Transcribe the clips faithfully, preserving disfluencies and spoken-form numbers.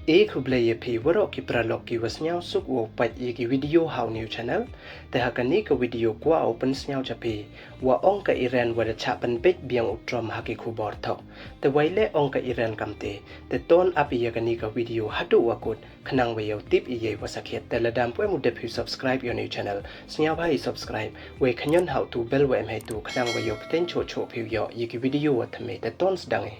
E khublei ya phi waroh ki paralok ki wa sniawsuk wow pait ya ki video ha u new channel. Te ha kani ka video kwah u pynsniaw cha phi, wa ong ka Iran wa da chah pynbeit biang u Trump ha ki khubor thok. Te wei le ong ka Iran kamte, te ton ap ya kani ka video haduh wa kut, khnang wa yow tip ya i wa sakhiat. Te lada ym pu em u dep phi u subscribe ya u new channel, sniawbha i subscribe, wei khñion ha u tu bell wa em heitu, khnang wa yow pteng choh choh phi u yoh ya ki video wa thymme. Te ton sdang i.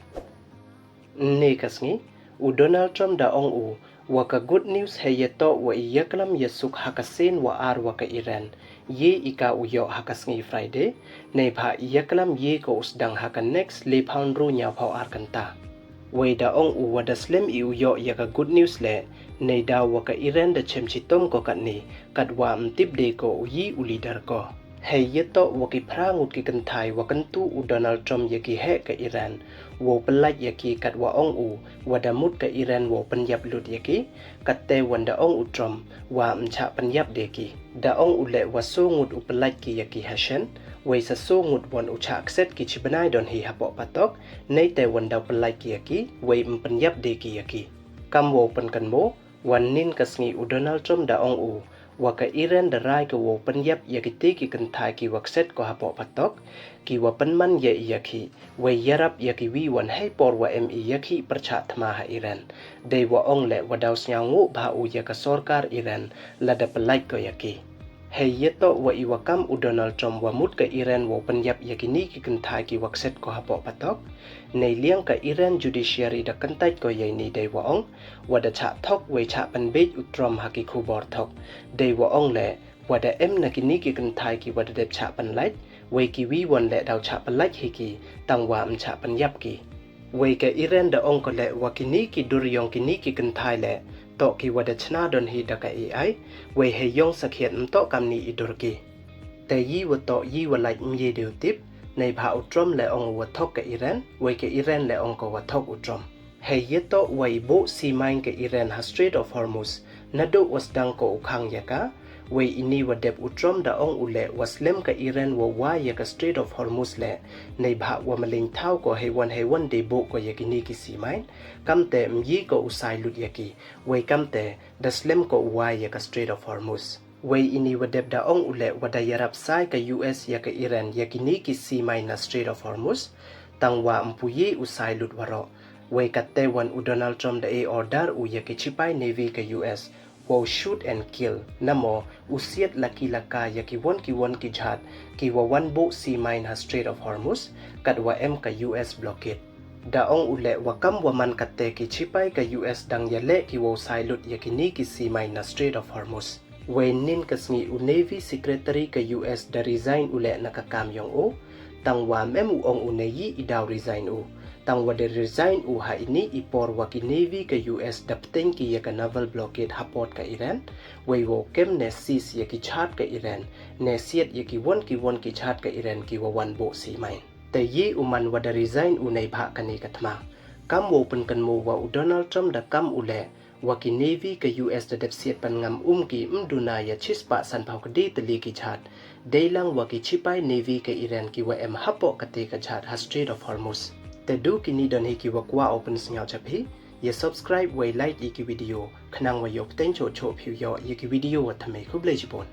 Ynne ka sngi, u Donald Trump da ong u, wa ka good news hei yatoh wa i yaklam yasuk ha ka sien wa ar wa ka Iran, ye i ka u yoh ha ka sngi Friday, neibhah i yaklam ye ko u sdang ha ka next le phaw ynru ñiaw phaw ar kynta. Wei da ong u wa da slem i u yoh ya ka good news le, neidaw wa ka Iran da chem chitom ko katni, katwa ym tip de ko u yi u leader ko. Hei yatoh wa ki phra ngut ki kynthai wa kyntu u Donald Trump ya ki heh ka Iran, wow pynlait ya ki katwa ong u, wa da mut ka Iran wow pynyap lut ya ki, katte wan da ong u Trump, wa ym chah pynyap de ki. Da ong u le wa soo ngut u pynlait ki ya ki ha shen, wei sa soo ngut wan u chah kset ki chi bnai don hi hapoh patok, neite wan daw pynlait ki ya ki, wei ym pynyap de ki ya ki. Kam wow pynkynmaw, wa ynnin ka sngi u Donald Trump da ong u, wa ka Iran da rai ka wow pynyap ya kite ki kynthai ki wa kset ko hapoh patok, ki wa pynman ya i yakhih, wei yarap ya ki wi wan hei por wa em i yakhih pyrchah thma ha Iran. Dei wa ong le wa daw sniawnguh bha u ya ka sorkar Iran, lada pynlait ko ya ki. Hei yatoh wa i wa kam u Donald Trump wa mut ka Iran wow pynyap ya kini ki kynthai ki wa kset ko hapoh patok, neiliang ka Iran judiciary da kyntait ko ya ini dei wa ong, wa da chah thok wei chah pynbeit u Trump ha ki khubor thok. Dei wa ong le, wa da em na kini ki kynthai ki wa da dep chah pynlait, wei ki wi wan le daw chah pynlait hi ki, tang wa ym chah pynyap ki. Wei ka Iran da ong ko le wa kini ki dur yong kini ki kynthai le, toh ki wa da chna don hi da ka A I, wei hei yong sakhiat ym toh kamni i dur ki. Te yi wa toh yi wa lait ym ye de u tip, neibhah u Trump le ong u wa thok ka Iran, wei ka Iran le ong ko wa thok u Trump. Hei yatoh wa i booh seamain ka Iran ha Strait of Hormuz, naduh wa sdang ko u khang ya ka, wei ini wa dep u Trump da ong u le wa slem ka Iran wow wai ya ka Strait of Hormuz le, neibhah wa maliñ thaw ko hei wan hei wan dei booh ko ya kini ki seamain, kamte ym yi ko u sai lut ya ki, wei kamte da slem ko u wai ya ka Strait of Hormuz. Wei ini wa dep da ong u le wa da yarap sai ka U S ya ka Iran ya kini ki seamain na Strait of Hormuz, tang wa ym pu ye u sai lut waroh. Wei katte wan u Donald Trump da e order u ya ki chipai Navy ka U S, wow shoot and kill, namo u siat laki laka ya ki won ki won ki jhat, ki wa wan booh seamain ha Strait of Hormuz, katwa em ka U S blockade. Da ong u le wa kam wa man katte ki chipai ka U S dang yaleh ki wow sai lut ya kini ki seamain na Strait of Hormuz. Wei ynnin ka sngi u Navy Secretary ka U S da resign u le na ka kam yong u, tang wa ym em u ong u ne yi i daw resign u. Tang wa da resign u ha ini i por wa ki Navy ka U S da pteng ki ya ka naval blockade ha port ka Iran, wei wow kem ne seize ya ki jhat ka Iran, ne siat ya ki won ki won ki jhat ka Iran ki wa wan booh seamain. Te yi u man wa da resign u neibhah kani ka thma. Kam wow pynkynmaw wa u Donald Trump da kam u le, wa ki Navy ka U S da dep siat pan ngam um ki ym duna ya chispah sanphaw ka dei tylli ki jhat. Dei lang wa ki chipai Navy ka Iran ki wa em hapoh kate ka jhat ha Strait of Hormuz. Te du kini don hi ki wa kwah u pynsniaw cha phi, ya subscribe wei like ya ki video, khnang wa yoh pteng choh choh phi u yoh ya ki video wa thymme. Khublei chibun.